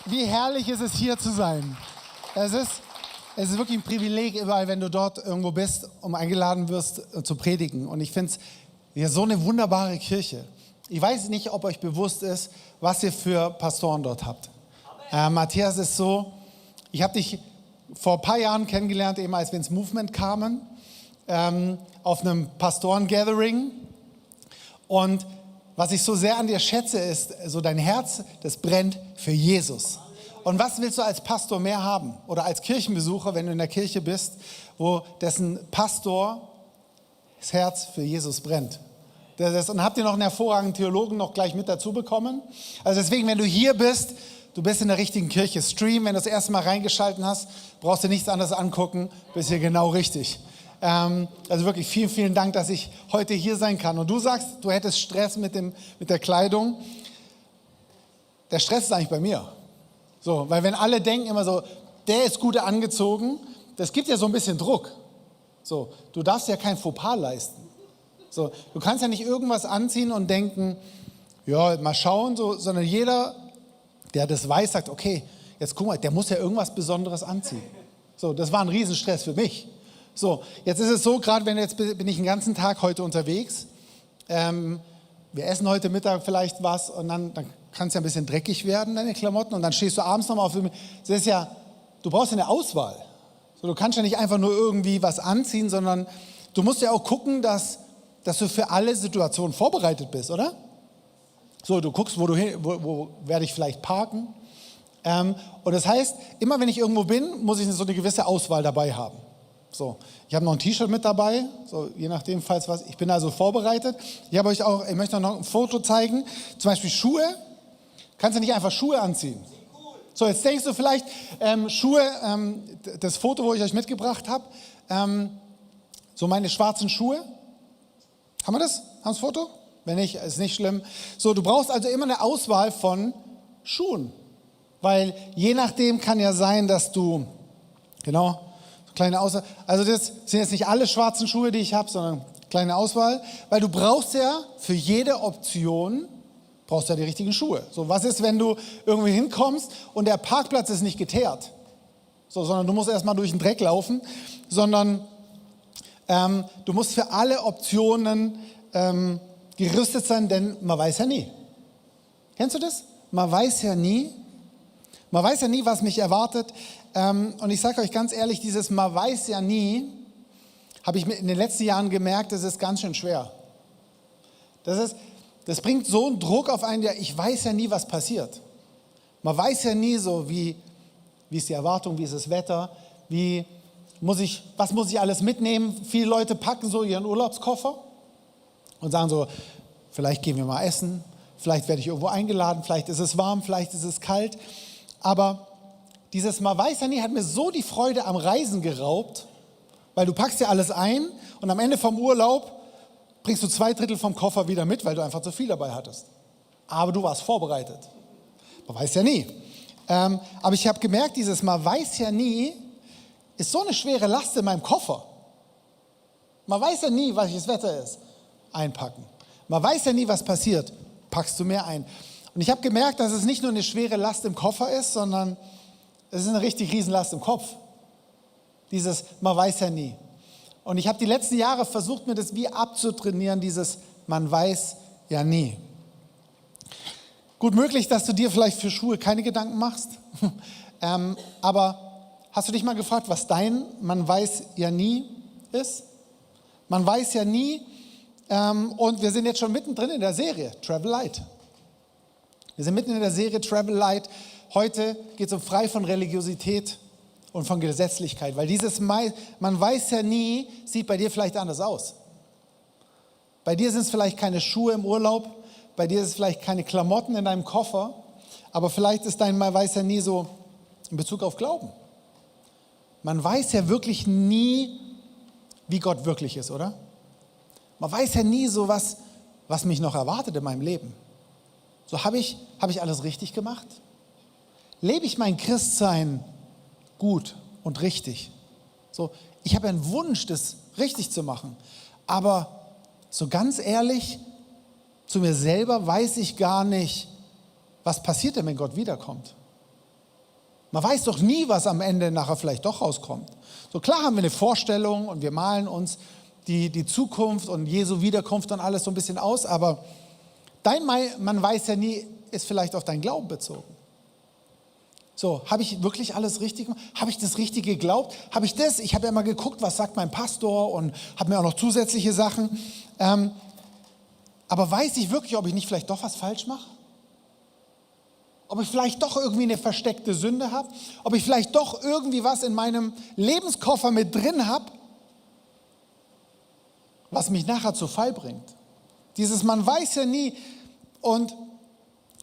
Wie herrlich ist es, hier zu sein. Es ist wirklich ein Privileg, überall, wenn du dort irgendwo bist, eingeladen wirst, zu predigen. Und ich finde es ja so eine wunderbare Kirche. Ich weiß nicht, ob euch bewusst ist, was ihr für Pastoren dort habt. Matthias ist so, ich habe dich vor ein paar Jahren kennengelernt, eben als wir ins Movement kamen, auf einem Pastoren-Gathering. Und was ich so sehr an dir schätze, ist so dein Herz, das brennt für Jesus. Und was willst du als Pastor mehr haben? Oder als Kirchenbesucher, wenn du in der Kirche bist, wo dessen Pastor das Herz für Jesus brennt. Und habt ihr noch einen hervorragenden Theologen noch gleich mit dazu bekommen? Also deswegen, wenn du hier bist, du bist in der richtigen Kirche. Stream, wenn du das erste Mal reingeschalten hast, brauchst du nichts anderes angucken, bist hier genau richtig. Also wirklich vielen, vielen Dank, dass ich heute hier sein kann. Und du sagst, du hättest Stress mit der Kleidung. Der Stress ist eigentlich bei mir. So, weil wenn alle denken immer so, der ist gut angezogen, das gibt ja so ein bisschen Druck. So, du darfst ja kein Fauxpas leisten. So, du kannst ja nicht irgendwas anziehen und denken, ja, mal schauen, so, sondern jeder, der das weiß, sagt, okay, jetzt guck mal, der muss ja irgendwas Besonderes anziehen. So, das war ein Riesenstress für mich. So, jetzt ist es so, gerade jetzt bin ich den ganzen Tag heute unterwegs. Wir essen heute Mittag vielleicht was und dann kann es ja ein bisschen dreckig werden, deine Klamotten. Und dann stehst du abends nochmal auf. Das ist ja, du brauchst ja eine Auswahl. So, du kannst ja nicht einfach nur irgendwie was anziehen, sondern du musst ja auch gucken, dass du für alle Situationen vorbereitet bist, oder? So, du guckst, wo werde ich vielleicht parken. Und das heißt, immer wenn ich irgendwo bin, muss ich so eine gewisse Auswahl dabei haben. So, ich habe noch ein T-Shirt mit dabei, so je nachdem, falls was. Ich bin also vorbereitet. Ich möchte euch noch ein Foto zeigen. Zum Beispiel Schuhe. Kannst du nicht einfach Schuhe anziehen? So, jetzt denkst du vielleicht, Schuhe, das Foto, wo ich euch mitgebracht habe, so meine schwarzen Schuhe. Haben wir das? Haben wir das Foto? Wenn nicht, ist nicht schlimm. So, du brauchst also immer eine Auswahl von Schuhen. Weil je nachdem kann ja sein, dass du, genau, kleine Auswahl. Also das sind jetzt nicht alle schwarzen Schuhe, die ich habe, sondern kleine Auswahl. Weil du brauchst ja für jede Option, brauchst ja die richtigen Schuhe. So, was ist, wenn du irgendwie hinkommst und der Parkplatz ist nicht geteert? So, sondern du musst erstmal durch den Dreck laufen, sondern du musst für alle Optionen gerüstet sein, denn man weiß ja nie. Kennst du das? Man weiß ja nie. Man weiß ja nie, was mich erwartet. Und ich sage euch ganz ehrlich, dieses man weiß ja nie, habe ich in den letzten Jahren gemerkt, das ist ganz schön schwer. Das bringt so einen Druck auf einen, ich weiß ja nie, was passiert. Man weiß ja nie so, wie ist die Erwartung, wie ist das Wetter, was muss ich alles mitnehmen. Viele Leute packen so ihren Urlaubskoffer und sagen so, vielleicht gehen wir mal essen, vielleicht werde ich irgendwo eingeladen, vielleicht ist es warm, vielleicht ist es kalt. Aber dieses man weiß ja nie hat mir so die Freude am Reisen geraubt, weil du packst ja alles ein und am Ende vom Urlaub bringst du 2/3 vom Koffer wieder mit, weil du einfach zu viel dabei hattest. Aber du warst vorbereitet. Man weiß ja nie. Aber ich habe gemerkt, dieses man weiß ja nie ist so eine schwere Last in meinem Koffer. Man weiß ja nie, welches Wetter ist. Einpacken. Man weiß ja nie, was passiert. Packst du mehr ein. Und ich habe gemerkt, dass es nicht nur eine schwere Last im Koffer ist, sondern es ist eine richtig Riesenlast im Kopf. Dieses, man weiß ja nie. Und ich habe die letzten Jahre versucht, mir das wie abzutrainieren, dieses, man weiß ja nie. Gut möglich, dass du dir vielleicht für Schuhe keine Gedanken machst. Aber hast du dich mal gefragt, was dein man weiß ja nie ist? Man weiß ja nie. Und wir sind jetzt schon mittendrin in der Serie Travel Light. Wir sind mitten in der Serie Travel Light. Heute geht es um frei von Religiosität und von Gesetzlichkeit, weil dieses man weiß ja nie, sieht bei dir vielleicht anders aus. Bei dir sind es vielleicht keine Schuhe im Urlaub, bei dir ist es vielleicht keine Klamotten in deinem Koffer, aber vielleicht ist dein man weiß ja nie so in Bezug auf Glauben. Man weiß ja wirklich nie, wie Gott wirklich ist, oder? Man weiß ja nie so, was mich noch erwartet in meinem Leben. So, habe ich alles richtig gemacht? Lebe ich mein Christsein gut und richtig? So, ich habe einen Wunsch, das richtig zu machen. Aber so ganz ehrlich, zu mir selber weiß ich gar nicht, was passiert denn, wenn Gott wiederkommt. Man weiß doch nie, was am Ende nachher vielleicht doch rauskommt. So klar haben wir eine Vorstellung und wir malen uns die Zukunft und Jesu Wiederkunft und alles so ein bisschen aus, aber man weiß ja nie, ist vielleicht auf deinen Glauben bezogen. So, habe ich wirklich alles richtig gemacht? Habe ich das Richtige geglaubt? Habe ich das? Ich habe ja mal geguckt, was sagt mein Pastor und habe mir auch noch zusätzliche Sachen. Aber weiß ich wirklich, ob ich nicht vielleicht doch was falsch mache? Ob ich vielleicht doch irgendwie eine versteckte Sünde habe? Ob ich vielleicht doch irgendwie was in meinem Lebenskoffer mit drin habe, was mich nachher zu Fall bringt? Man weiß ja nie. Und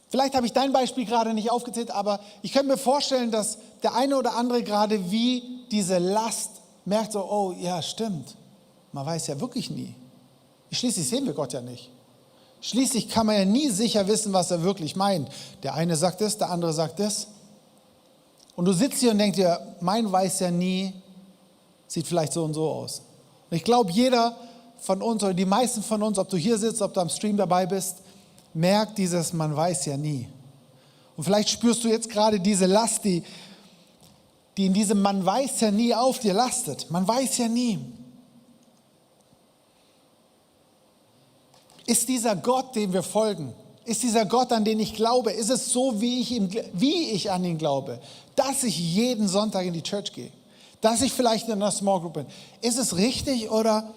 vielleicht habe ich dein Beispiel gerade nicht aufgezählt, aber ich könnte mir vorstellen, dass der eine oder andere gerade wie diese Last merkt, so, oh ja, stimmt. Man weiß ja wirklich nie. Schließlich sehen wir Gott ja nicht. Schließlich kann man ja nie sicher wissen, was er wirklich meint. Der eine sagt das, der andere sagt das. Und du sitzt hier und denkst dir, mein weiß ja nie, sieht vielleicht so und so aus. Und ich glaube, jeder von uns oder die meisten von uns, ob du hier sitzt, ob du am Stream dabei bist, merkt man weiß ja nie. Und vielleicht spürst du jetzt gerade diese Last, die in diesem man weiß ja nie auf dir lastet. Man weiß ja nie. Ist dieser Gott, dem wir folgen, ist dieser Gott, an den ich glaube, ist es so, wie ich an ihn glaube, dass ich jeden Sonntag in die Church gehe, dass ich vielleicht in einer Small Group bin? Ist es richtig oder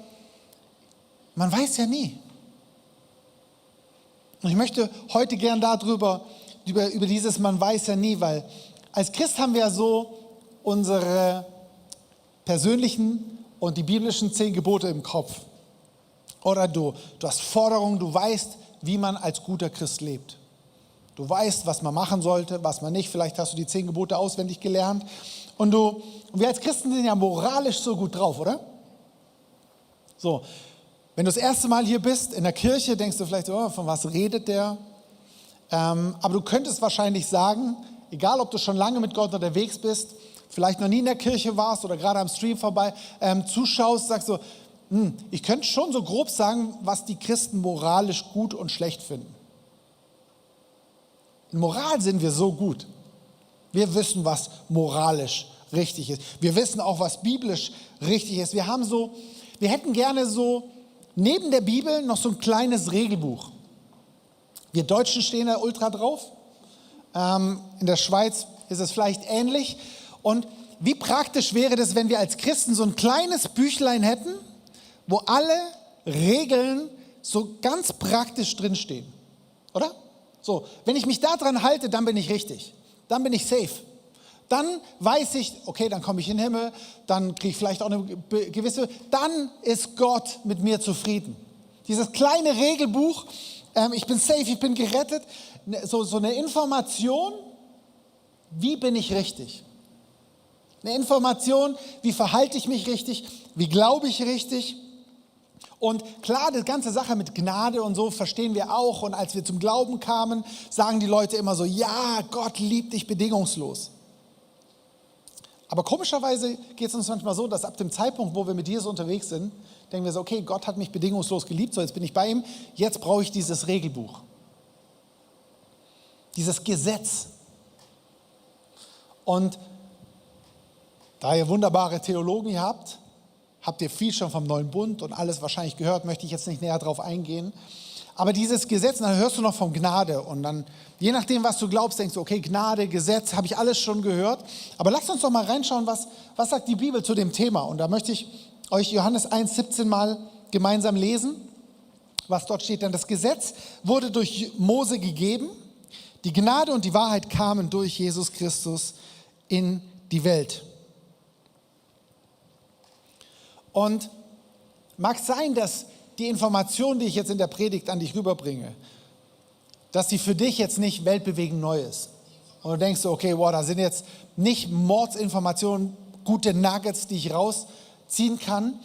man weiß ja nie. Und ich möchte heute gern über dieses man weiß ja nie, weil als Christ haben wir ja so unsere persönlichen und die biblischen 10 Gebote im Kopf. Oder du hast Forderungen, du weißt, wie man als guter Christ lebt. Du weißt, was man machen sollte, was man nicht. Vielleicht hast du die 10 Gebote auswendig gelernt. Und wir als Christen sind ja moralisch so gut drauf, oder? So, wenn du das erste Mal hier bist in der Kirche, denkst du vielleicht, oh, von was redet der? Aber du könntest wahrscheinlich sagen, egal ob du schon lange mit Gott unterwegs bist, vielleicht noch nie in der Kirche warst oder gerade am Stream vorbei zuschaust, sagst du, ich könnte schon so grob sagen, was die Christen moralisch gut und schlecht finden. In Moral sind wir so gut. Wir wissen, was moralisch richtig ist. Wir wissen auch, was biblisch richtig ist. Wir hätten gerne so neben der Bibel noch so ein kleines Regelbuch. Wir Deutschen stehen da ultra drauf. In der Schweiz ist es vielleicht ähnlich. Und wie praktisch wäre das, wenn wir als Christen so ein kleines Büchlein hätten, wo alle Regeln so ganz praktisch drinstehen, oder? So, wenn ich mich daran halte, dann bin ich richtig, dann bin ich safe. Dann weiß ich, okay, dann komme ich in den Himmel, dann kriege ich vielleicht auch eine gewisse, dann ist Gott mit mir zufrieden. Dieses kleine Regelbuch, ich bin safe, ich bin gerettet, so eine Information, wie bin ich richtig? Eine Information, wie verhalte ich mich richtig, wie glaube ich richtig? Und klar, die ganze Sache mit Gnade und so verstehen wir auch. Und als wir zum Glauben kamen, sagen die Leute immer so, ja, Gott liebt dich bedingungslos. Aber komischerweise geht es uns manchmal so, dass ab dem Zeitpunkt, wo wir mit Jesus unterwegs sind, denken wir so, okay, Gott hat mich bedingungslos geliebt, so jetzt bin ich bei ihm, jetzt brauche ich dieses Regelbuch. Dieses Gesetz. Und da ihr wunderbare Theologen hier habt ihr viel schon vom Neuen Bund und alles wahrscheinlich gehört, möchte ich jetzt nicht näher drauf eingehen. Aber dieses Gesetz, dann hörst du noch von Gnade und dann, je nachdem, was du glaubst, denkst du, okay, Gnade, Gesetz, habe ich alles schon gehört. Aber lasst uns doch mal reinschauen, was sagt die Bibel zu dem Thema. Und da möchte ich euch Johannes 1,17 mal gemeinsam lesen, was dort steht. Denn das Gesetz wurde durch Mose gegeben, die Gnade und die Wahrheit kamen durch Jesus Christus in die Welt. Und mag sein, dass die Information, die ich jetzt in der Predigt an dich rüberbringe, dass sie für dich jetzt nicht weltbewegend neu ist. Und du denkst so, okay, wow, da sind jetzt nicht Mordsinformationen, gute Nuggets, die ich rausziehen kann.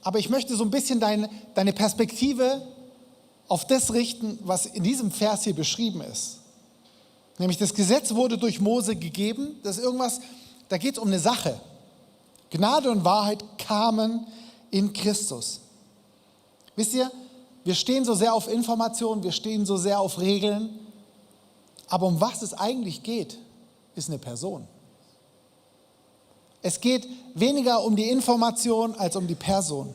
Aber ich möchte so ein bisschen deine Perspektive auf das richten, was in diesem Vers hier beschrieben ist. Nämlich das Gesetz wurde durch Mose gegeben. Das ist irgendwas, da geht es um eine Sache. Gnade und Wahrheit kamen in Christus. Wisst ihr, wir stehen so sehr auf Informationen, wir stehen so sehr auf Regeln, aber um was es eigentlich geht, ist eine Person. Es geht weniger um die Information als um die Person.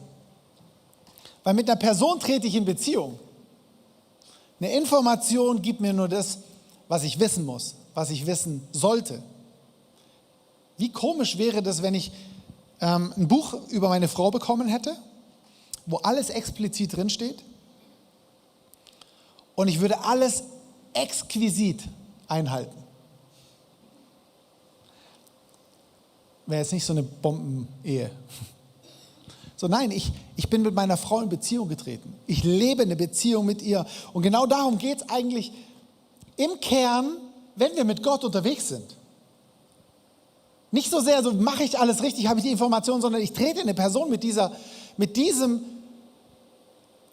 Weil mit einer Person trete ich in Beziehung. Eine Information gibt mir nur das, was ich wissen muss, was ich wissen sollte. Wie komisch wäre das, wenn ich ein Buch über meine Frau bekommen hätte, wo alles explizit drinsteht und ich würde alles exquisit einhalten. Wäre jetzt nicht so eine Bombenehe. So, nein, ich bin mit meiner Frau in Beziehung getreten. Ich lebe eine Beziehung mit ihr. Und genau darum geht es eigentlich im Kern, wenn wir mit Gott unterwegs sind. Nicht so sehr, so mache ich alles richtig, habe ich die Information, sondern ich trete in eine Person mit diesem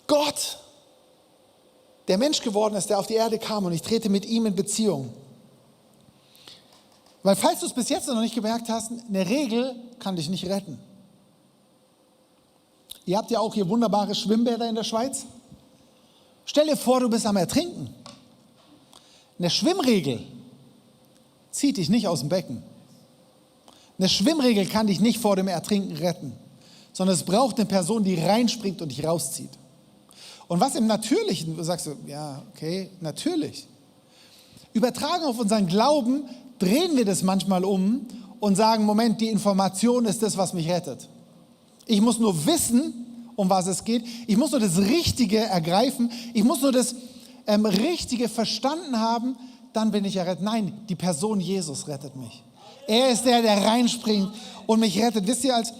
Gott, der Mensch geworden ist, der auf die Erde kam, und ich trete mit ihm in Beziehung. Weil falls du es bis jetzt noch nicht gemerkt hast, eine Regel kann dich nicht retten. Ihr habt ja auch hier wunderbare Schwimmbäder in der Schweiz. Stell dir vor, du bist am Ertrinken. Eine Schwimmregel zieht dich nicht aus dem Becken. Eine Schwimmregel kann dich nicht vor dem Ertrinken retten, sondern es braucht eine Person, die reinspringt und dich rauszieht. Und was im Natürlichen, du sagst, ja, okay, natürlich. Übertragen auf unseren Glauben, drehen wir das manchmal um und sagen, Moment, die Information ist das, was mich rettet. Ich muss nur wissen, um was es geht. Ich muss nur das Richtige ergreifen. Ich muss nur das Richtige verstanden haben, dann bin ich errettet. Nein, die Person Jesus rettet mich. Er ist der reinspringt und mich rettet. Wisst ihr, als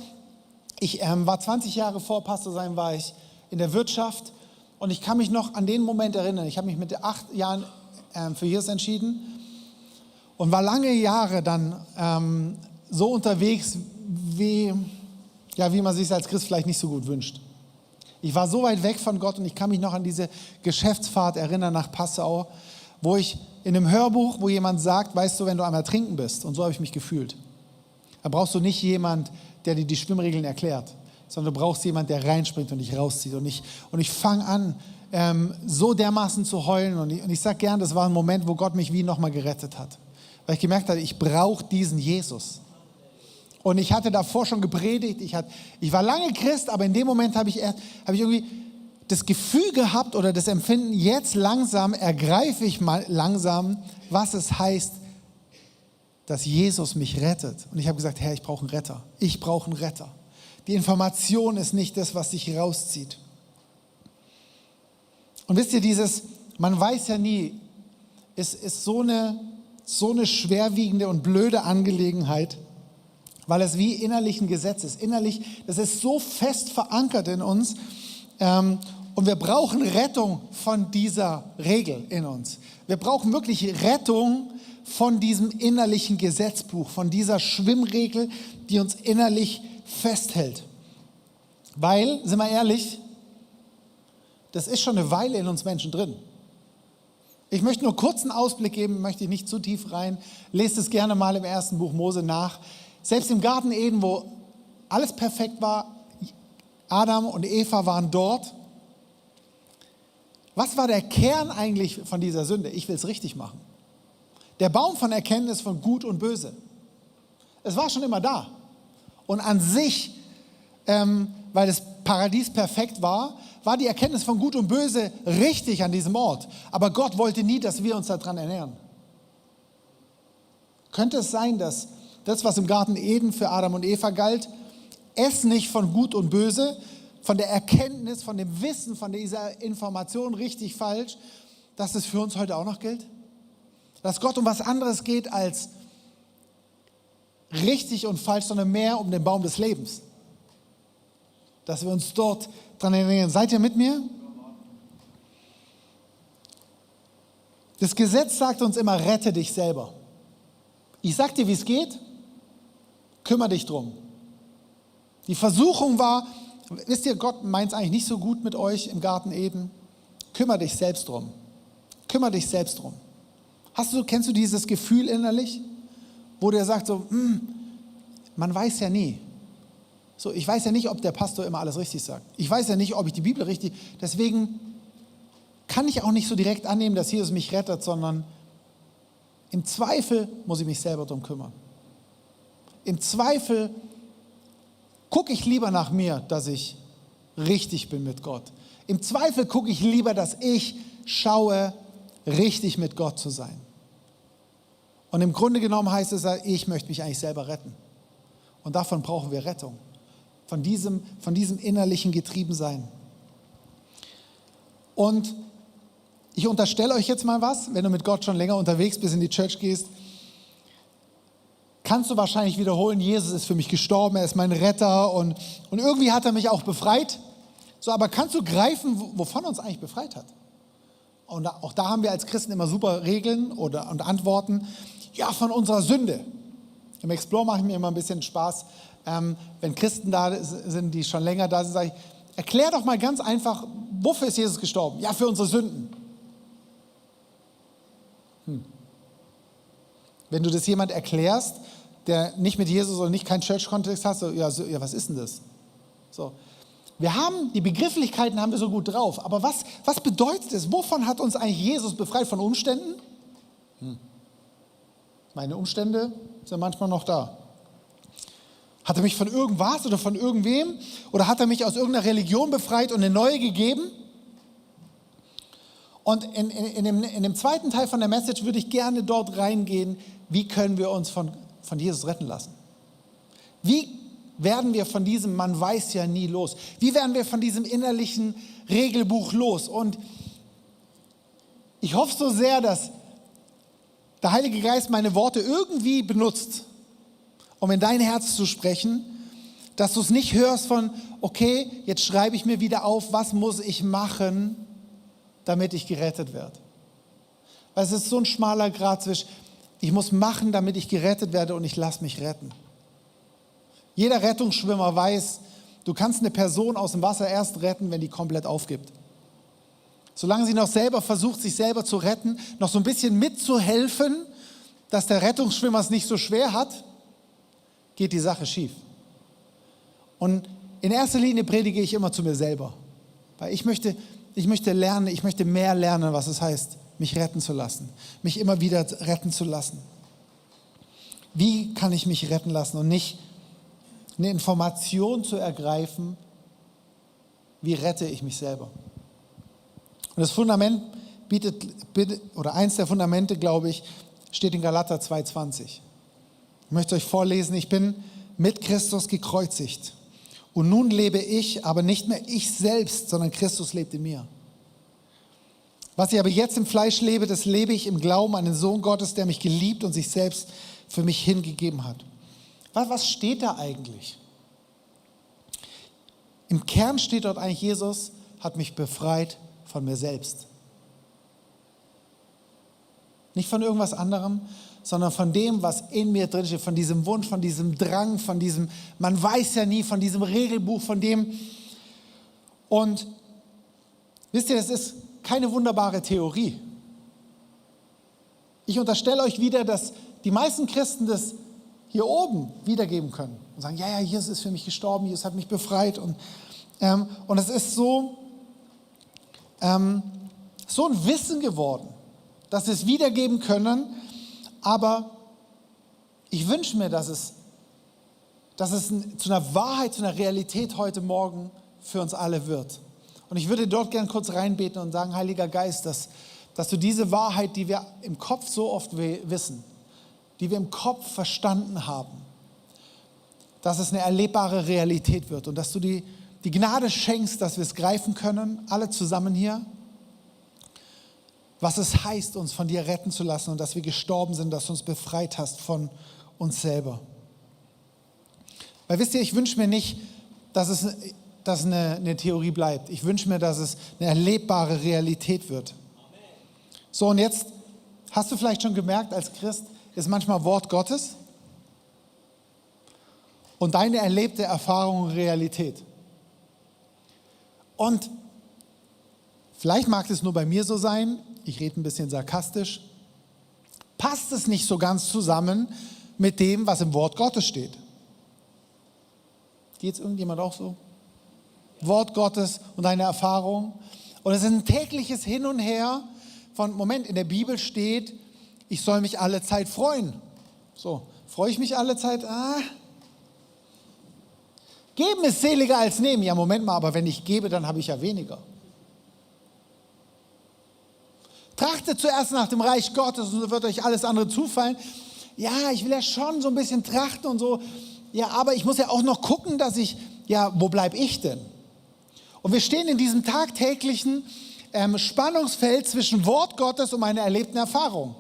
ich war 20 Jahre vor Pastor sein, war ich in der Wirtschaft und ich kann mich noch an den Moment erinnern. Ich habe mich mit 8 Jahren für Jesus entschieden und war lange Jahre dann so unterwegs, wie man sich als Christ vielleicht nicht so gut wünscht. Ich war so weit weg von Gott und ich kann mich noch an diese Geschäftsfahrt erinnern nach Passau, wo ich in einem Hörbuch, wo jemand sagt, weißt du, wenn du am Ertrinken bist, und so habe ich mich gefühlt, da brauchst du nicht jemand, der dir die Schwimmregeln erklärt, sondern du brauchst jemand, der reinspringt und dich rauszieht. Und ich fange an, so dermaßen zu heulen. Und ich sage gern, das war ein Moment, wo Gott mich wie nochmal gerettet hat. Weil ich gemerkt habe, ich brauche diesen Jesus. Und ich hatte davor schon gepredigt, ich war lange Christ, aber in dem Moment habe ich irgendwie das Gefühl gehabt oder das Empfinden, jetzt langsam ergreife ich mal langsam, was es heißt, dass Jesus mich rettet. Und ich habe gesagt, Herr, ich brauche einen Retter. Ich brauche einen Retter. Die Information ist nicht das, was dich rauszieht. Und wisst ihr, man weiß ja nie, ist so eine schwerwiegende und blöde Angelegenheit, weil es wie innerlich ein Gesetz ist. Innerlich, das ist so fest verankert in uns. Und wir brauchen Rettung von dieser Regel in uns. Wir brauchen wirklich Rettung von diesem innerlichen Gesetzbuch, von dieser Schwimmregel, die uns innerlich festhält. Weil, sind wir ehrlich, das ist schon eine Weile in uns Menschen drin. Ich möchte nur kurz einen Ausblick geben, möchte ich nicht zu tief rein. Lest es gerne mal im 1. Buch Mose nach. Selbst im Garten Eden, wo alles perfekt war, Adam und Eva waren dort. Was war der Kern eigentlich von dieser Sünde? Ich will es richtig machen. Der Baum von Erkenntnis von Gut und Böse. Es war schon immer da. Und an sich, weil das Paradies perfekt war, war die Erkenntnis von Gut und Böse richtig an diesem Ort. Aber Gott wollte nie, dass wir uns daran ernähren. Könnte es sein, dass das, was im Garten Eden für Adam und Eva galt, es nicht von Gut und Böse, von der Erkenntnis, von dem Wissen, von dieser Information richtig, falsch, dass es für uns heute auch noch gilt? Dass Gott um was anderes geht als richtig und falsch, sondern mehr um den Baum des Lebens. Dass wir uns dort dran erinnern. Seid ihr mit mir? Das Gesetz sagt uns immer, rette dich selber. Ich sag dir, wie es geht, kümmere dich drum. Die Versuchung war, wisst ihr, Gott meint es eigentlich nicht so gut mit euch im Garten Eden. Kümmere dich selbst drum. Kümmere dich selbst drum. Kennst du dieses Gefühl innerlich, wo der sagt so, man weiß ja nie. So, ich weiß ja nicht, ob der Pastor immer alles richtig sagt. Ich weiß ja nicht, ob ich die Bibel richtig, deswegen kann ich auch nicht so direkt annehmen, dass Jesus mich rettet, sondern im Zweifel muss ich mich selber drum kümmern. im Zweifel gucke ich lieber nach mir, dass ich richtig bin mit Gott. Im Zweifel gucke ich lieber, dass ich schaue, richtig mit Gott zu sein. Und im Grunde genommen heißt es, ich möchte mich eigentlich selber retten. Und davon brauchen wir Rettung. Von diesem innerlichen Getriebensein. Und ich unterstelle euch jetzt mal was, wenn du mit Gott schon länger unterwegs bist, in die Church gehst, kannst du wahrscheinlich wiederholen, Jesus ist für mich gestorben, er ist mein Retter und irgendwie hat er mich auch befreit. So, aber kannst du greifen, wovon er uns eigentlich befreit hat? Und auch da haben wir als Christen immer super Regeln und Antworten. Ja, von unserer Sünde. Im Explore mache ich mir immer ein bisschen Spaß. Wenn Christen da sind, die schon länger da sind, sage ich, erklär doch mal ganz einfach, wofür ist Jesus gestorben? Ja, für unsere Sünden. Wenn du das jemand erklärst, der nicht mit Jesus oder nicht keinen Church-Kontext hat, so, ja, was ist denn das? So. Wir haben, die Begrifflichkeiten haben wir so gut drauf, aber was bedeutet es? Wovon hat uns eigentlich Jesus befreit? Von Umständen? Meine Umstände sind manchmal noch da. Hat er mich von irgendwas oder von irgendwem? Oder hat er mich aus irgendeiner Religion befreit und eine neue gegeben? Und in dem zweiten Teil von der Message würde ich gerne dort reingehen, wie können wir uns von Jesus retten lassen? Wie werden wir von diesem Man weiß ja nie los? Wie werden wir von diesem innerlichen Regelbuch los? Und ich hoffe so sehr, dass der Heilige Geist meine Worte irgendwie benutzt, um in dein Herz zu sprechen, dass du es nicht hörst von, okay, jetzt schreibe ich mir wieder auf, was muss ich machen, damit ich gerettet werde. Weil es ist so ein schmaler Grat zwischen, ich muss machen, damit ich gerettet werde und ich lasse mich retten. Jeder Rettungsschwimmer weiß, du kannst eine Person aus dem Wasser erst retten, wenn die komplett aufgibt. Solange sie noch selber versucht, sich selber zu retten, noch so ein bisschen mitzuhelfen, dass der Rettungsschwimmer es nicht so schwer hat, geht die Sache schief. Und in erster Linie predige ich immer zu mir selber. Weil ich möchte lernen, ich möchte mehr lernen, was es heißt, mich retten zu lassen. Mich immer wieder retten zu lassen. Wie kann ich mich retten lassen und nicht eine Information zu ergreifen, wie rette ich mich selber? Und das Fundament eins der Fundamente, glaube ich, steht in Galater 2,20. Ich möchte euch vorlesen, ich bin mit Christus gekreuzigt. Und nun lebe ich, aber nicht mehr ich selbst, sondern Christus lebt in mir. Was ich aber jetzt im Fleisch lebe, das lebe ich im Glauben an den Sohn Gottes, der mich geliebt und sich selbst für mich hingegeben hat. Was steht da eigentlich? Im Kern steht dort eigentlich, Jesus hat mich befreit von mir selbst. Nicht von irgendwas anderem, sondern von dem, was in mir drin steht, von diesem Wunsch, von diesem Drang, von diesem, man weiß ja nie, von diesem Regelbuch, von dem. Und wisst ihr, das ist keine wunderbare Theorie. Ich unterstelle euch wieder, dass die meisten Christen das hier oben wiedergeben können und sagen, ja, Jesus ist für mich gestorben, Jesus hat mich befreit. Und es ist so ein Wissen geworden, dass wir es wiedergeben können, aber ich wünsche mir, dass es zu einer Wahrheit, zu einer Realität heute Morgen für uns alle wird. Und ich würde dort gern kurz reinbeten und sagen, Heiliger Geist, dass du diese Wahrheit, die wir im Kopf so oft wissen, die wir im Kopf verstanden haben, dass es eine erlebbare Realität wird und dass du die Gnade schenkst, dass wir es greifen können, alle zusammen hier, was es heißt, uns von dir retten zu lassen und dass wir gestorben sind, dass du uns befreit hast von uns selber. Weil wisst ihr, ich wünsche mir nicht, dass es eine Theorie bleibt. Ich wünsche mir, dass es eine erlebbare Realität wird. So, und jetzt hast du vielleicht schon gemerkt, als Christ ist manchmal Wort Gottes und deine erlebte Erfahrung Realität. Und vielleicht mag es nur bei mir so sein, ich rede ein bisschen sarkastisch, passt es nicht so ganz zusammen mit dem, was im Wort Gottes steht. Geht es irgendjemand auch so? Wort Gottes und deine Erfahrung. Und es ist ein tägliches Hin und Her von, Moment, in der Bibel steht, ich soll mich alle Zeit freuen. So, Freue ich mich alle Zeit? Geben ist seliger als nehmen. Ja, Moment mal, aber wenn ich gebe, dann habe ich ja weniger. Trachtet zuerst nach dem Reich Gottes und so wird euch alles andere zufallen. Ja, ich will ja schon so ein bisschen trachten und so. Ja, aber ich muss ja auch noch gucken, dass ich, ja, wo bleibe ich denn? Und wir stehen in diesem tagtäglichen Spannungsfeld zwischen Wort Gottes und meiner erlebten Erfahrung.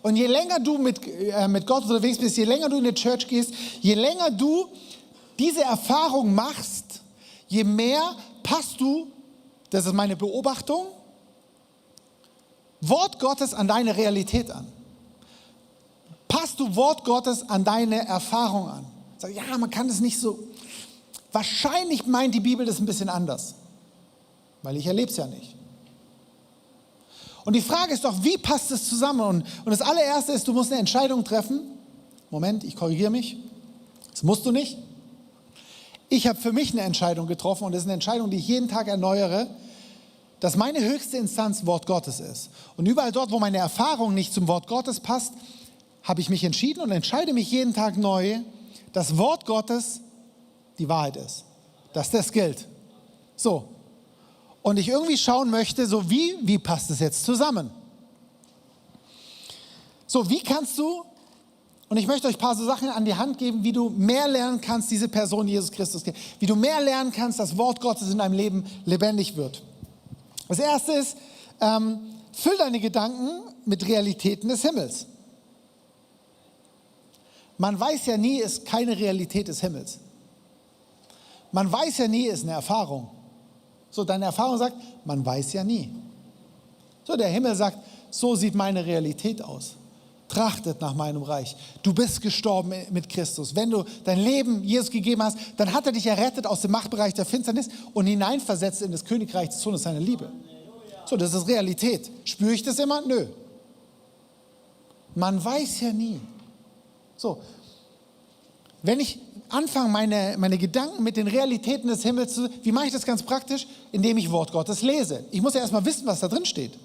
Und je länger du mit Gott unterwegs bist, je länger du in die Church gehst, je länger du diese Erfahrung machst, je mehr passt du, das ist meine Beobachtung, Wort Gottes an deine Realität an. Passt du Wort Gottes an deine Erfahrung an? Sag, ja, man kann das nicht so. Wahrscheinlich meint die Bibel das ein bisschen anders, weil ich erlebe es ja nicht. Und die Frage ist doch, wie passt es zusammen? Und das allererste ist, du musst eine Entscheidung treffen. Moment, ich korrigiere mich. Das musst du nicht. Ich habe für mich eine Entscheidung getroffen und das ist eine Entscheidung, die ich jeden Tag erneuere, dass meine höchste Instanz Wort Gottes ist. Und überall dort, wo meine Erfahrung nicht zum Wort Gottes passt, habe ich mich entschieden und entscheide mich jeden Tag neu, dass Wort Gottes die Wahrheit ist. Dass das gilt. So. Und ich irgendwie schauen möchte, so wie passt es jetzt zusammen? So, wie kannst du, und ich möchte euch ein paar so Sachen an die Hand geben, wie du mehr lernen kannst, diese Person Jesus Christus kennen. Wie du mehr lernen kannst, dass Wort Gottes in deinem Leben lebendig wird. Das erste ist, füll deine Gedanken mit Realitäten des Himmels. Man weiß ja nie, ist keine Realität des Himmels. Man weiß ja nie, ist eine Erfahrung. So, deine Erfahrung sagt, man weiß ja nie. So, der Himmel sagt, so sieht meine Realität aus. Trachtet nach meinem Reich. Du bist gestorben mit Christus. Wenn du dein Leben Jesus gegeben hast, dann hat er dich errettet aus dem Machtbereich der Finsternis und hineinversetzt in das Königreich des Sohnes seiner Liebe. So, das ist Realität. Spüre ich das immer? Nö. Man weiß ja nie. So, wenn ich anfange, meine Gedanken mit den Realitäten des Himmels zu, wie mache ich das ganz praktisch? Indem ich Wort Gottes lese. Ich muss ja erstmal wissen, was da drin steht.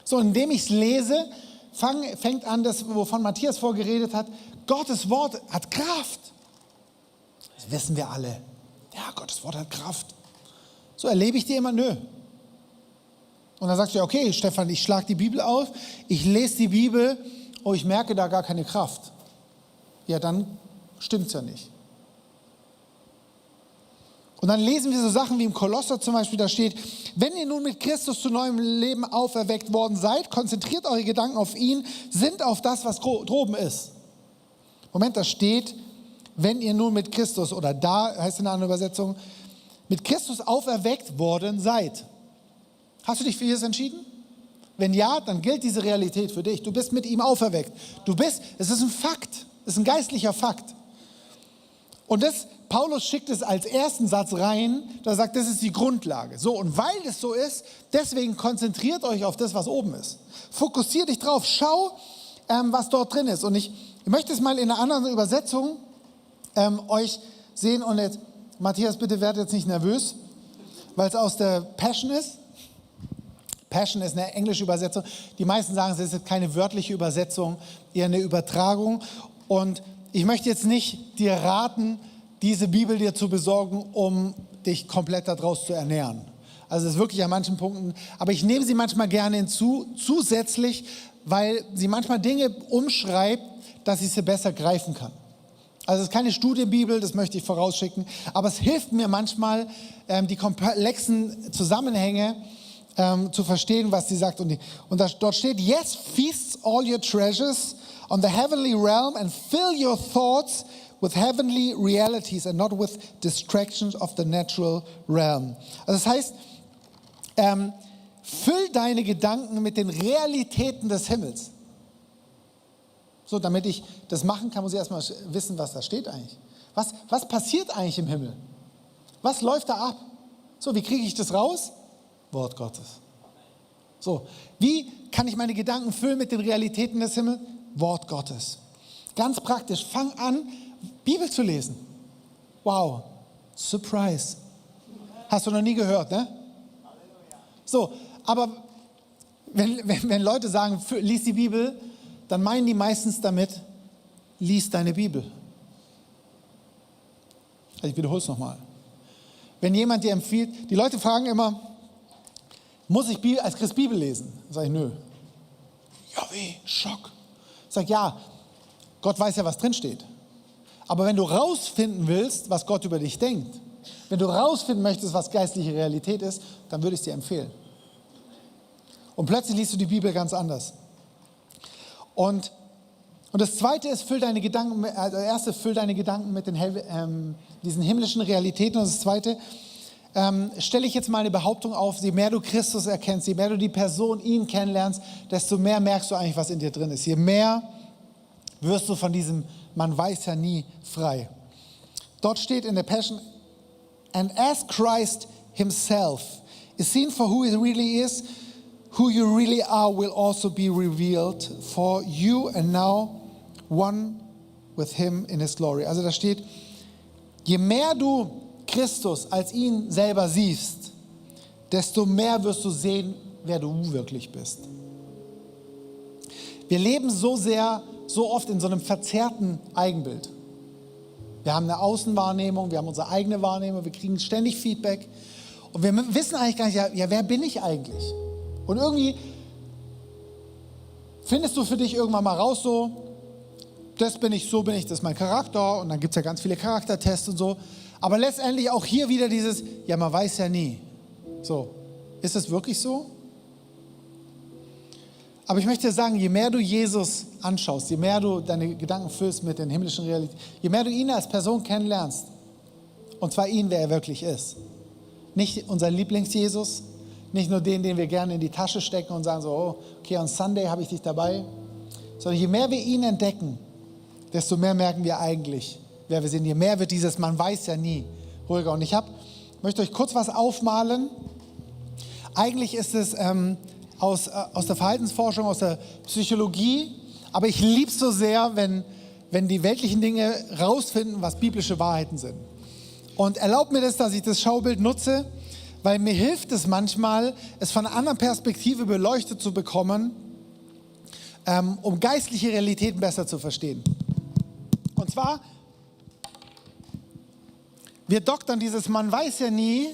So, indem ich es lese, fängt an, das, wovon Matthias vorgeredet hat, Gottes Wort hat Kraft. Das wissen wir alle. Ja, Gottes Wort hat Kraft. So erlebe ich die immer, nö. Und dann sagst du, ja, okay, Stefan, ich schlage die Bibel auf, ich lese die Bibel, oh, ich merke da gar keine Kraft. Ja, dann stimmt es ja nicht. Und dann lesen wir so Sachen wie im Kolosser zum Beispiel, da steht, wenn ihr nun mit Christus zu neuem Leben auferweckt worden seid, konzentriert eure Gedanken auf ihn, sind auf das, was droben ist. Moment, da steht, wenn ihr nun mit Christus, oder da heißt in einer anderen Übersetzung, mit Christus auferweckt worden seid. Hast du dich für Jesus entschieden? Wenn ja, dann gilt diese Realität für dich. Du bist mit ihm auferweckt. Es ist ein Fakt, es ist ein geistlicher Fakt. Und Paulus schickt es als ersten Satz rein, da sagt, das ist die Grundlage. So, und weil es so ist, deswegen konzentriert euch auf das, was oben ist. Fokussiert dich drauf, schau, was dort drin ist. Und ich möchte es mal in einer anderen Übersetzung euch sehen. Und jetzt, Matthias, bitte werdet jetzt nicht nervös, weil es aus der Passion ist. Passion ist eine englische Übersetzung. Die meisten sagen, es ist keine wörtliche Übersetzung, eher eine Übertragung. Und ich möchte jetzt nicht dir raten, diese Bibel dir zu besorgen, um dich komplett daraus zu ernähren. Also es ist wirklich an manchen Punkten, aber ich nehme sie manchmal gerne hinzu, zusätzlich, weil sie manchmal Dinge umschreibt, dass ich sie besser greifen kann. Also es ist keine Studienbibel, das möchte ich vorausschicken, aber es hilft mir manchmal, die komplexen Zusammenhänge zu verstehen, was sie sagt. Und dort steht, yes, feast all your treasures on the heavenly realm and fill your thoughts with heavenly realities and not with distractions of the natural realm. Also das heißt, füll deine Gedanken mit den Realitäten des Himmels. So, damit ich das machen kann, muss ich erstmal wissen, was da steht eigentlich. Was passiert eigentlich im Himmel? Was läuft da ab? So, wie kriege ich das raus? Wort Gottes. So, wie kann ich meine Gedanken füllen mit den Realitäten des Himmels? Wort Gottes. Ganz praktisch, fang an, Bibel zu lesen. Wow, Surprise. Hast du noch nie gehört, ne? So, aber wenn Leute sagen, lies die Bibel, dann meinen die meistens damit, lies deine Bibel. Also ich wiederhole es nochmal. Wenn jemand dir empfiehlt, die Leute fragen immer, muss ich als Christ Bibel lesen? Dann sage ich, nö. Ja, wie? Schock. Ich sage, ja, Gott weiß ja, was drinsteht. Aber wenn du rausfinden willst, was Gott über dich denkt, wenn du rausfinden möchtest, was geistliche Realität ist, dann würde ich es dir empfehlen. Und plötzlich liest du die Bibel ganz anders. Und das Zweite ist, füll deine Gedanken mit diesen himmlischen Realitäten. Und das Zweite, stelle ich jetzt mal eine Behauptung auf, je mehr du Christus erkennst, je mehr du die Person, ihn kennenlernst, desto mehr merkst du eigentlich, was in dir drin ist. Je mehr wirst du von diesem, man weiß ja nie, frei. Dort steht in der Passion, and as Christ himself is seen for who he really is, who you really are will also be revealed for you and now one with him in his glory. Also da steht, je mehr du Christus als ihn selber siehst, desto mehr wirst du sehen, wer du wirklich bist. Wir leben so oft in so einem verzerrten Eigenbild. Wir haben eine Außenwahrnehmung, wir haben unsere eigene Wahrnehmung, wir kriegen ständig Feedback und wir wissen eigentlich gar nicht, ja, wer bin ich eigentlich? Und irgendwie findest du für dich irgendwann mal raus, so bin ich, das ist mein Charakter und dann gibt es ja ganz viele Charaktertests und so. Aber letztendlich auch hier wieder dieses, ja, man weiß ja nie. So, ist es wirklich so? Aber ich möchte dir sagen, je mehr du Jesus anschaust, je mehr du deine Gedanken füllst mit den himmlischen Realitäten, je mehr du ihn als Person kennenlernst, und zwar ihn, wer er wirklich ist. Nicht unser Lieblings-Jesus, nicht nur den wir gerne in die Tasche stecken und sagen so, oh, okay, on Sunday habe ich dich dabei, sondern je mehr wir ihn entdecken, desto mehr merken wir eigentlich, wer wir sind. Je mehr wird dieses, man weiß ja nie, ruhiger. Und ich möchte euch kurz was aufmalen. Eigentlich ist es aus der Verhaltensforschung, aus der Psychologie, aber ich liebe es so sehr, wenn die weltlichen Dinge rausfinden, was biblische Wahrheiten sind. Und erlaubt mir das, dass ich das Schaubild nutze, weil mir hilft es manchmal, es von einer anderen Perspektive beleuchtet zu bekommen, um geistliche Realitäten besser zu verstehen. Und zwar, wir doktern dieses, man weiß ja nie,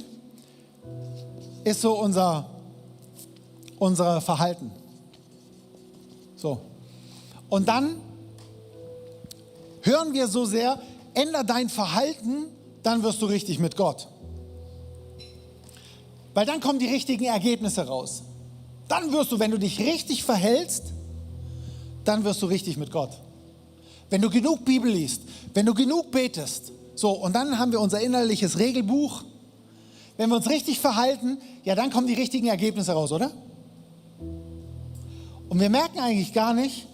ist so unser Verhalten. So. Und dann hören wir so sehr, änder dein Verhalten, dann wirst du richtig mit Gott. Weil dann kommen die richtigen Ergebnisse raus. Dann wirst du, wenn du dich richtig verhältst, dann wirst du richtig mit Gott. Wenn du genug Bibel liest, wenn du genug betest, so, und dann haben wir unser innerliches Regelbuch. Wenn wir uns richtig verhalten, ja, dann kommen die richtigen Ergebnisse raus, oder? Und wir merken eigentlich gar nicht,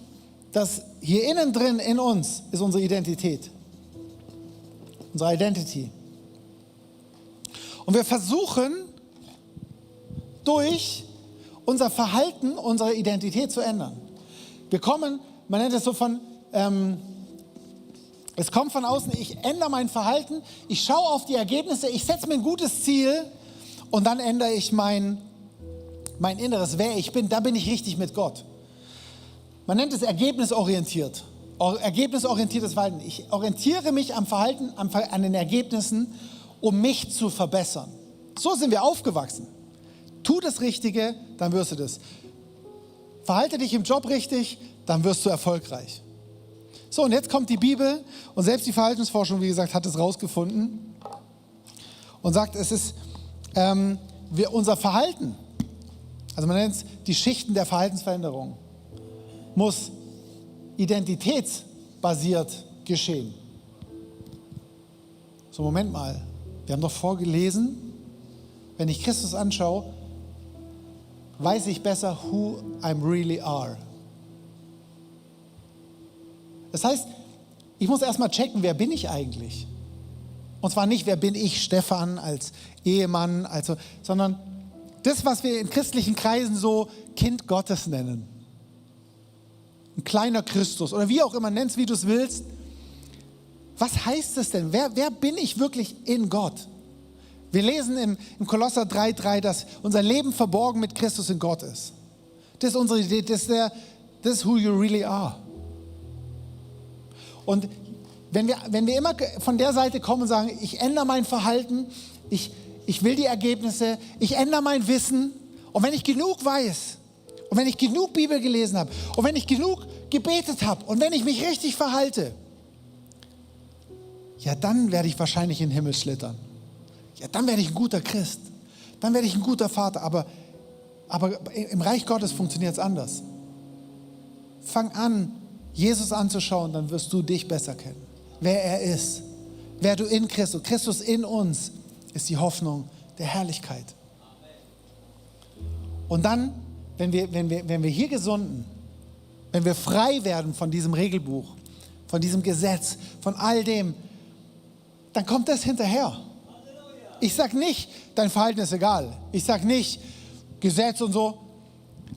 dass hier innen drin in uns ist unsere Identität. Unsere Identity. Und wir versuchen, durch unser Verhalten unsere Identität zu ändern. Man nennt es so es kommt von außen, ich ändere mein Verhalten, ich schaue auf die Ergebnisse, ich setze mir ein gutes Ziel und dann ändere ich mein Inneres, wer ich bin, da bin ich richtig mit Gott. Man nennt es ergebnisorientiert. Ergebnisorientiertes Verhalten. Ich orientiere mich am Verhalten, an den Ergebnissen, um mich zu verbessern. So sind wir aufgewachsen. Tu das Richtige, dann wirst du das. Verhalte dich im Job richtig, dann wirst du erfolgreich. So, und jetzt kommt die Bibel und selbst die Verhaltensforschung, wie gesagt, hat es rausgefunden und sagt, es ist unser Verhalten, also man nennt es die Schichten der Verhaltensveränderung, muss identitätsbasiert geschehen. So, Moment mal, wir haben doch vorgelesen, wenn ich Christus anschaue, weiß ich besser, who I really are. Das heißt, ich muss erstmal checken, wer bin ich eigentlich? Und zwar nicht, wer bin ich, Stefan, als Ehemann, sondern das, was wir in christlichen Kreisen so Kind Gottes nennen. Ein kleiner Christus oder wie auch immer, nenn's wie du es willst. Was heißt es denn? Wer bin ich wirklich in Gott? Wir lesen im Kolosser 3,3, dass unser Leben verborgen mit Christus in Gott ist. Das ist unsere Idee, das ist This is who you really are. Und wenn wir immer von der Seite kommen und sagen, ich ändere mein Verhalten, ich will die Ergebnisse, ich ändere mein Wissen, und wenn ich genug weiß und wenn ich genug Bibel gelesen habe und wenn ich genug gebetet habe und wenn ich mich richtig verhalte, ja, dann werde ich wahrscheinlich in den Himmel schlittern. Ja, dann werde ich ein guter Christ. Dann werde ich ein guter Vater. Aber im Reich Gottes funktioniert es anders. Fang an, Jesus anzuschauen, dann wirst du dich besser kennen. Wer er ist, wer du in Christus in uns, ist die Hoffnung der Herrlichkeit. Und dann, wenn wir hier gesunden, wenn wir frei werden von diesem Regelbuch, von diesem Gesetz, von all dem, dann kommt das hinterher. Ich sage nicht, dein Verhalten ist egal. Ich sage nicht, Gesetz und so.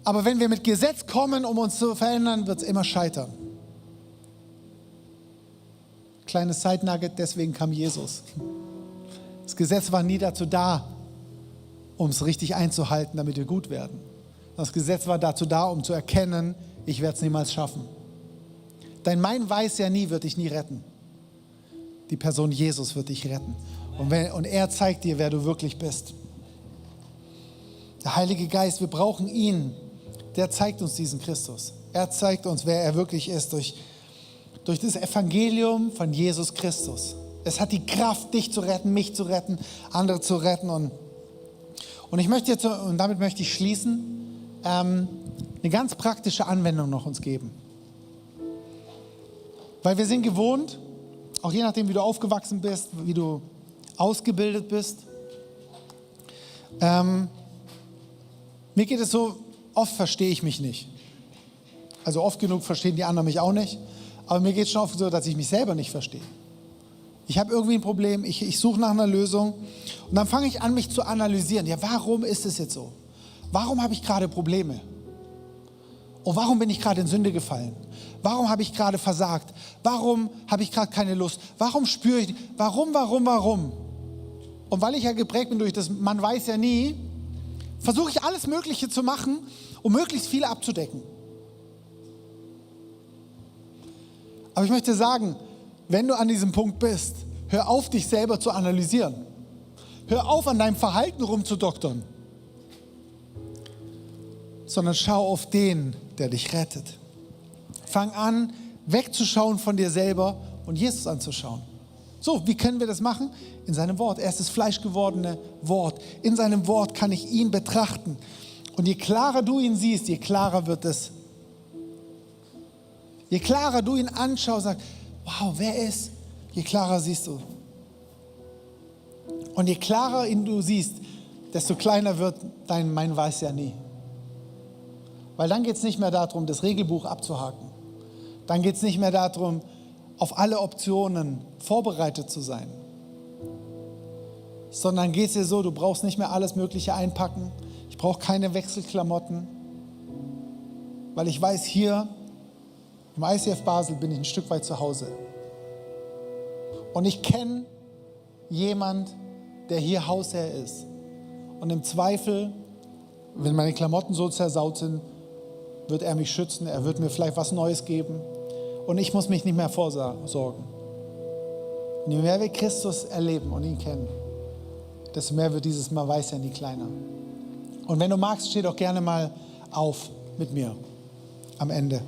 Aber wenn wir mit Gesetz kommen, um uns zu verändern, wird es immer scheitern. Kleines Side-Nugget, deswegen kam Jesus. Das Gesetz war nie dazu da, um es richtig einzuhalten, damit wir gut werden. Das Gesetz war dazu da, um zu erkennen, ich werde es niemals schaffen. Dein Mein weiß ja nie, wird dich nie retten. Die Person Jesus wird dich retten. Und er zeigt dir, wer du wirklich bist. Der Heilige Geist, wir brauchen ihn. Der zeigt uns diesen Christus. Er zeigt uns, wer er wirklich ist, durch das Evangelium von Jesus Christus. Es hat die Kraft, dich zu retten, mich zu retten, andere zu retten. Und ich möchte jetzt, und damit möchte ich schließen, eine ganz praktische Anwendung noch uns geben. Weil wir sind gewohnt, auch je nachdem, wie du aufgewachsen bist, wie du ausgebildet bist. Mir geht es so, oft verstehe ich mich nicht. Also oft genug verstehen die anderen mich auch nicht. Aber mir geht es schon oft so, dass ich mich selber nicht verstehe. Ich habe irgendwie ein Problem, ich suche nach einer Lösung und dann fange ich an, mich zu analysieren. Ja, warum ist es jetzt so? Warum habe ich gerade Probleme? Und warum bin ich gerade in Sünde gefallen? Warum habe ich gerade versagt? Warum habe ich gerade keine Lust? Warum spüre ich? Warum? Und weil ich ja geprägt bin durch das, man weiß ja nie, versuche ich alles Mögliche zu machen, um möglichst viel abzudecken. Aber ich möchte sagen, wenn du an diesem Punkt bist, hör auf, dich selber zu analysieren. Hör auf, an deinem Verhalten rumzudoktern. Sondern schau auf den, der dich rettet. Fang an, wegzuschauen von dir selber und Jesus anzuschauen. So, wie können wir das machen? In seinem Wort. Er ist das fleischgewordene Wort. In seinem Wort kann ich ihn betrachten. Und je klarer du ihn siehst, je klarer wird es. Je klarer du ihn anschaust, sagst, wow, wer ist? Je klarer siehst du. Und je klarer ihn du siehst, desto kleiner wird dein Mein weiß ja nie. Weil dann geht es nicht mehr darum, das Regelbuch abzuhaken. Dann geht es nicht mehr darum, auf alle Optionen vorbereitet zu sein. Sondern geht es dir so, du brauchst nicht mehr alles Mögliche einpacken. Ich brauche keine Wechselklamotten. Weil ich weiß, hier im ICF Basel bin ich ein Stück weit zu Hause. Und ich kenne jemand, der hier Hausherr ist. Und im Zweifel, wenn meine Klamotten so zersaut sind, wird er mich schützen, er wird mir vielleicht was Neues geben. Und ich muss mich nicht mehr vorsorgen. Und je mehr wir Christus erleben und ihn kennen, desto mehr wird dieses Man weiß ja nie kleiner. Und wenn du magst, steh doch gerne mal auf mit mir am Ende.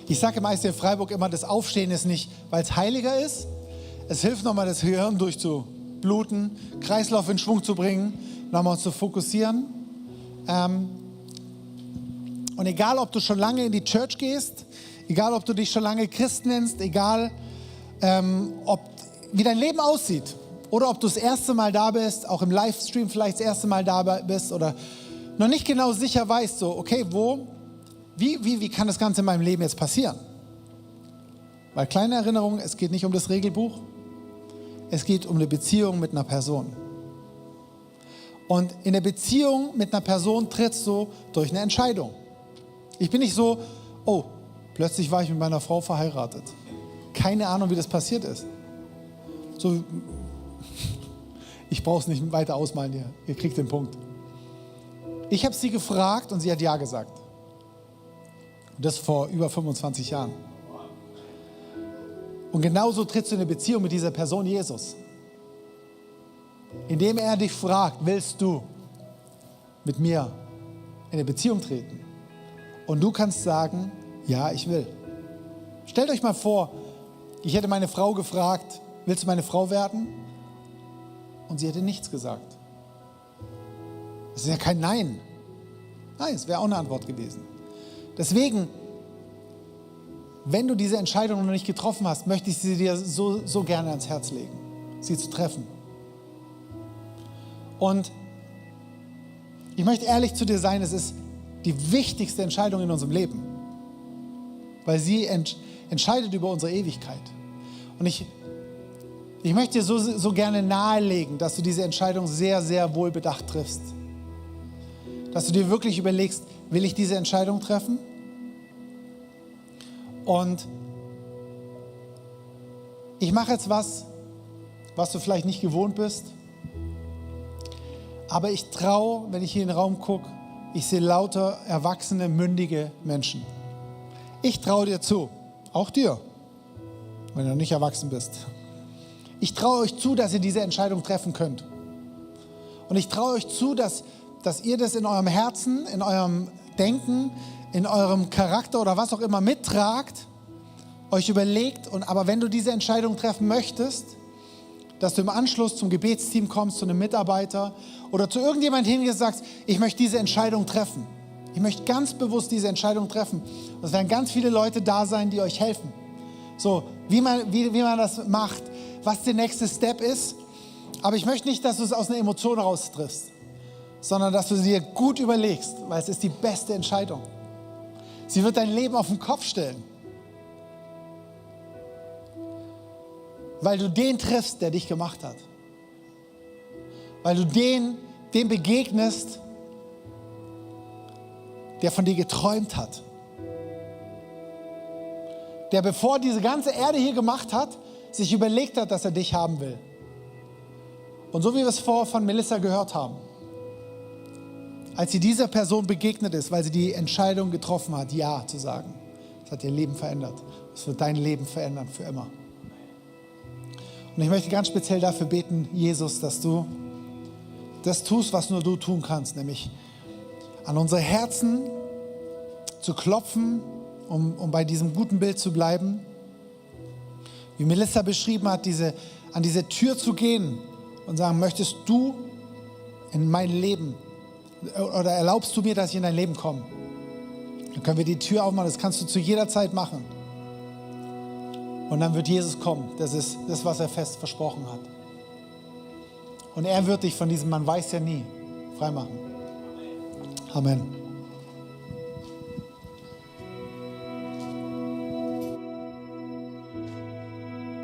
Ich sage im ICF Freiburg immer, das Aufstehen ist nicht, weil es heiliger ist. Es hilft nochmal, das Gehirn durchzubluten, Kreislauf in Schwung zu bringen, nochmal uns zu fokussieren. Und egal, ob du schon lange in die Church gehst, egal, ob du dich schon lange Christ nennst, egal, wie dein Leben aussieht oder ob du das erste Mal da bist, auch im Livestream vielleicht das erste Mal da bist oder noch nicht genau sicher weißt, so, okay, wie kann das Ganze in meinem Leben jetzt passieren? Weil kleine Erinnerung, es geht nicht um das Regelbuch, es geht um eine Beziehung mit einer Person. Und in der Beziehung mit einer Person trittst du durch eine Entscheidung. Ich bin nicht so, oh, plötzlich war ich mit meiner Frau verheiratet. Keine Ahnung, wie das passiert ist. So, ich brauche es nicht weiter ausmalen hier. Ihr kriegt den Punkt. Ich habe sie gefragt und sie hat ja gesagt. Das vor über 25 Jahren. Und genauso trittst du in eine Beziehung mit dieser Person Jesus. Indem er dich fragt, willst du mit mir in eine Beziehung treten? Und du kannst sagen, ja, ich will. Stellt euch mal vor, ich hätte meine Frau gefragt, willst du meine Frau werden? Und sie hätte nichts gesagt. Das ist ja kein Nein. Nein, es wäre auch eine Antwort gewesen. Deswegen, wenn du diese Entscheidung noch nicht getroffen hast, möchte ich sie dir so gerne ans Herz legen, sie zu treffen. Und ich möchte ehrlich zu dir sein, es ist die wichtigste Entscheidung in unserem Leben, weil sie entscheidet über unsere Ewigkeit. Und ich möchte dir so gerne nahelegen, dass du diese Entscheidung sehr, sehr wohlbedacht triffst. Dass du dir wirklich überlegst, will ich diese Entscheidung treffen? Und ich mache jetzt was du vielleicht nicht gewohnt bist. Aber ich traue, wenn ich hier in den Raum gucke, ich sehe lauter erwachsene, mündige Menschen. Ich traue dir zu, auch dir, wenn du noch nicht erwachsen bist. Ich traue euch zu, dass ihr diese Entscheidung treffen könnt. Und ich traue euch zu, dass ihr das in eurem Herzen, in eurem Denken, in eurem Charakter oder was auch immer mittragt, euch überlegt, aber wenn du diese Entscheidung treffen möchtest, dass du im Anschluss zum Gebetsteam kommst, zu einem Mitarbeiter oder zu irgendjemand hingehst und sagst, ich möchte diese Entscheidung treffen. Ich möchte ganz bewusst diese Entscheidung treffen. Und es werden ganz viele Leute da sein, die euch helfen. So, wie man das macht, was der nächste Step ist. Aber ich möchte nicht, dass du es aus einer Emotion raus triffst, sondern dass du sie dir gut überlegst, weil es ist die beste Entscheidung. Sie wird dein Leben auf den Kopf stellen. Weil du den triffst, der dich gemacht hat. Weil du dem begegnest, der von dir geträumt hat. Der, bevor diese ganze Erde hier gemacht hat, sich überlegt hat, dass er dich haben will. Und so wie wir es vorher von Melissa gehört haben, als sie dieser Person begegnet ist, weil sie die Entscheidung getroffen hat, Ja zu sagen, das hat ihr Leben verändert. Das wird dein Leben verändern für immer. Und ich möchte ganz speziell dafür beten, Jesus, dass du das tust, was nur du tun kannst, nämlich an unsere Herzen zu klopfen, um bei diesem guten Bild zu bleiben. Wie Melissa beschrieben hat, an diese Tür zu gehen und sagen, möchtest du in mein Leben oder erlaubst du mir, dass ich in dein Leben komme? Dann können wir die Tür aufmachen, das kannst du zu jeder Zeit machen. Und dann wird Jesus kommen. Das ist das, was er fest versprochen hat. Und er wird dich von diesem, man weiß ja nie, freimachen. Amen.